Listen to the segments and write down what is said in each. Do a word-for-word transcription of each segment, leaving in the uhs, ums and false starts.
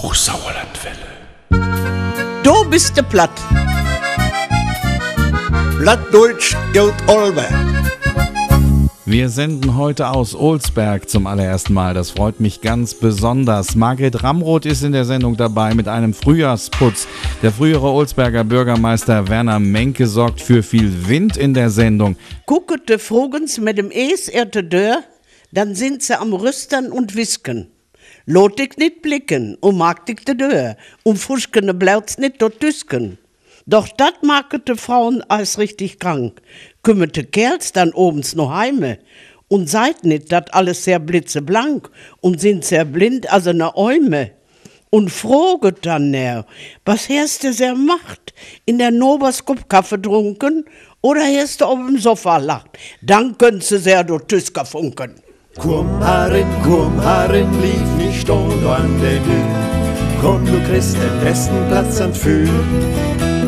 Hochsauerlandwelle. Do bist de Platt. Plattdeutsch gilt allwäär. Wir senden heute aus Olsberg zum allerersten Mal. Das freut mich ganz besonders. Margret Ramroth ist in der Sendung dabei mit einem Frühjahrsputz. Der frühere Olsberger Bürgermeister Werner Menke sorgt für viel Wind in der Sendung. Kucket de Frugens mit dem Ees eer de Döör, dann sind se am Rüstern und Wisken. Lot dik nit blicken und maak dik de Döör, um fuschkene Blauts nit do tüsken. Doch dat maket de Frauen eis richtig krank. Kümmet de Kerls dann owends noch heime und seit nit, dat alles sehr blitzeblank und sind sehr blind as ene Eume. Und froget dann näher, was hest de sehr macht, in der Noberskupp Kaffe drunken oder hest de op em Sofa lacht, dann könnst de sehr do tüskerfunken. Kumm herin, kumm herin, blief nit stahn do an de Döör. Kumm, du kriss den besten Platz an Füür.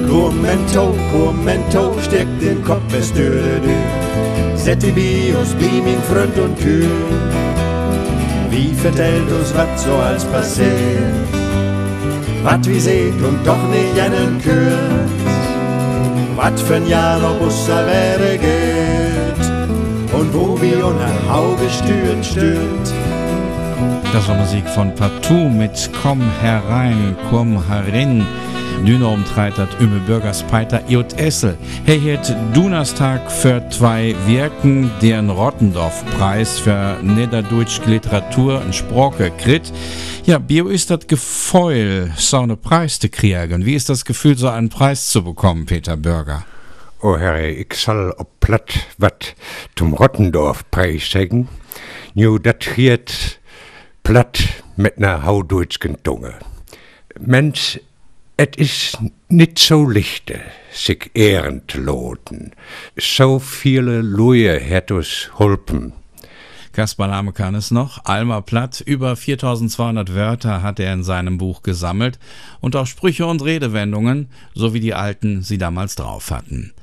Kumm ento, kumm ento, steck den Kopp es dör de Döör. Sett di bi us, bi mien Fründ un Küür. Wi vertellt us, wat so als passeert. Wat wi seht un doch nit jennen kürt. Wat för en Johr op us all were geiht. Un wo wi unner Hauge stüren, stüren. Das war Musik von Partout mit Komm herein, komm herin. Dünner umtreiht dat ümme Bürgerspeiter Jut Essel. He hett Dunnerstag för zwei Wirken den Rottendorff-Preis för nedderdeutsch Literatur un Sproke kritt. Ja, wie is dat Geföhl, so ene Preis to kriegen? Wie is das Gefühl, so einen Preis zu bekommen, Peter Börger? O Herre, ik sall op Platt wat tom Rottendorff-Preis seggen. Nu, dat gitt Platt mit ner haudeutschen Tunge. Mensch, et is nit so lichte, sik ehren to loten. So viele Lüe hett us holpen. Kaspar Lahme kann es noch. Alma Platt, über viertausendzweihundert Wörter hat er in seinem Buch gesammelt und auch Sprüche und Redewendungen, so wie die Alten sie damals drauf hatten.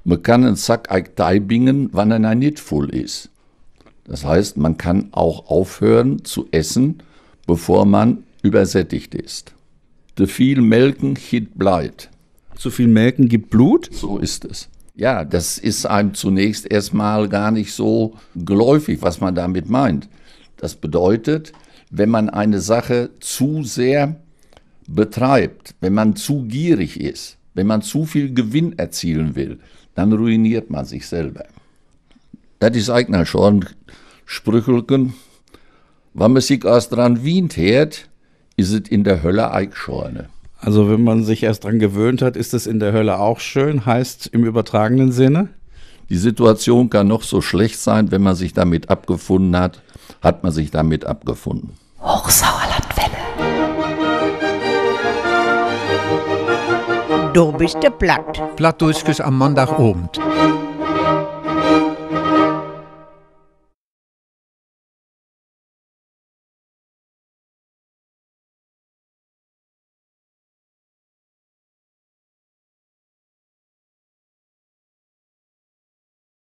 Me kann en Sack eig deibingen, wann en nit vull is. Das heißt, man kann auch aufhören zu essen, bevor man übersättigt ist. Te viel Melken gitt Bleid. Zu viel Melken gibt Blut? So ist es. Ja, das ist einem zunächst erstmal gar nicht so geläufig, was man damit meint. Das bedeutet, wenn man eine Sache zu sehr betreibt, wenn man zu gierig ist, wenn man zu viel Gewinn erzielen will, dann ruiniert man sich selber. Dat is eig noch so en Sprüchelken. Wann me sik erst dran winnt hett, is et in der Hölle eig schön. Also, wenn man sich erst dran gewöhnt hat, ist es in der Hölle auch schön, heißt im übertragenen Sinne? Die Situation kann noch so schlecht sein, wenn man sich damit abgefunden hat, hat man sich damit abgefunden. Hochsauerlandwelle. Do bist de Platt. Plattdütsch am Mandagowend.